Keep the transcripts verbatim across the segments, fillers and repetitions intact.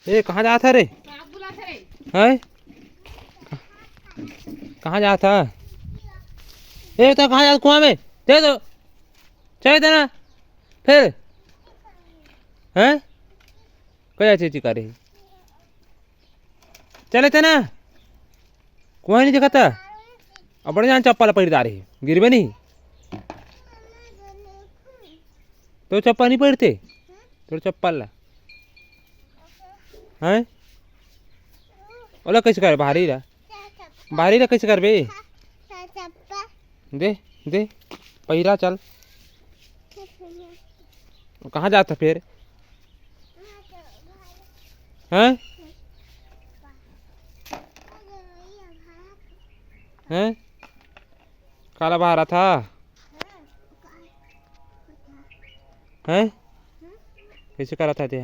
ए, कहाँ जात हे रे? हैं? कहाँ जात हे? ए, तो कहाँ जात, कुआं में? दे दो। चल देना। फिर? हैं? कहाँ जात हे चिकारी? चल देना। कुआं नहीं दिखता। अब बड़े जान चप्पल पहिर डारे हे, गिरबे नहीं। तो चप्पल नहीं पहिरते? तोर चप्पल ला। हैं? ओला कैसे करबे भारी ला? भारी ला कैसे करबे? दे, दे, पहिरा चल। कहाँ जात हे फिर? हैं? हैं? काला बहारत हे? हैं? कैसे करत हे ते?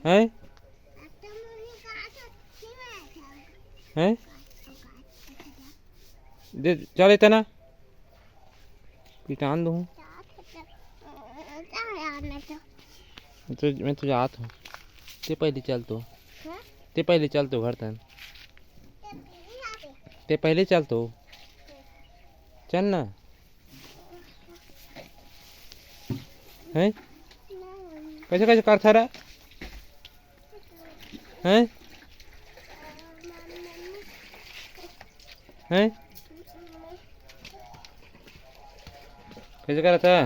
हैं? हैं? दे, चल इतना। पिटान दूँ। तो मैं तो जात हूँ। ते पहले चल तो। ते पहले चल तो घर तन। ते पहले चल तो। चल ना। हैं? कैसे, कैसे करत हे रे? हैं? हैं? कैसे करत हे?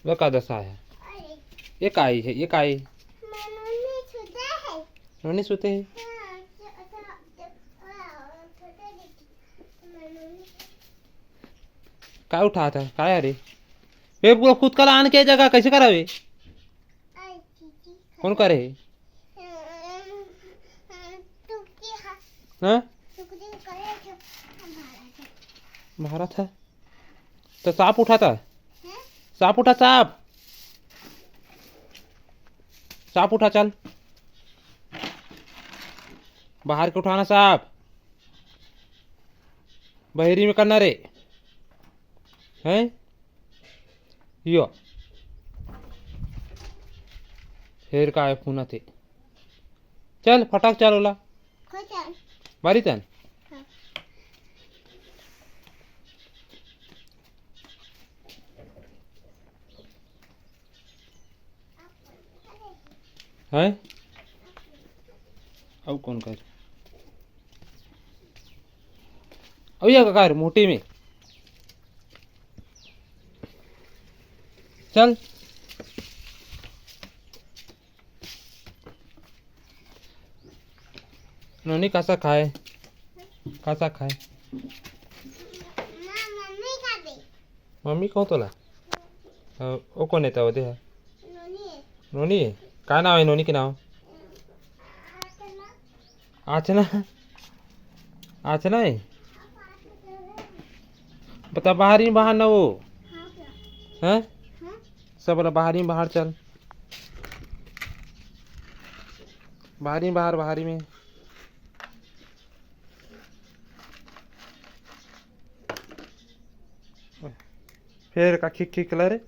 वो का दशा हे? ये काई हे? ये काई? नोनी सुते हे। का उठात हे? का हे रे? ए, पूरा खुद का लान के जगह कैसे करावे? कौन करे हे? हाँ? भारत हे। तो सांप उठात हे। सांप उठा, सांप। सांप उठा, चल। बाहर के उठाना सांप। बहेरी में करना रे। हैं? यो। फेर का हे फूना ते। चल, फटाक चल ओला। बारी तन। हाँ। हैं? अउ कौन कर? अउ ये का कर, मोटी में। चल। नोनी का साग खाए? का साग खाए? मम्मी कहूँ तोला। ओ कोन हे त ओदे ह? नोनी हे। का नाव हे नोनी के नाव? आचना। आचना हे। बता, बाहरी में बाहर ना वो। हैं? सब ला बाहरी में बाहर चल। बाहरी में बाहर, बाहरी में। फेर का खिक खिक कला रे?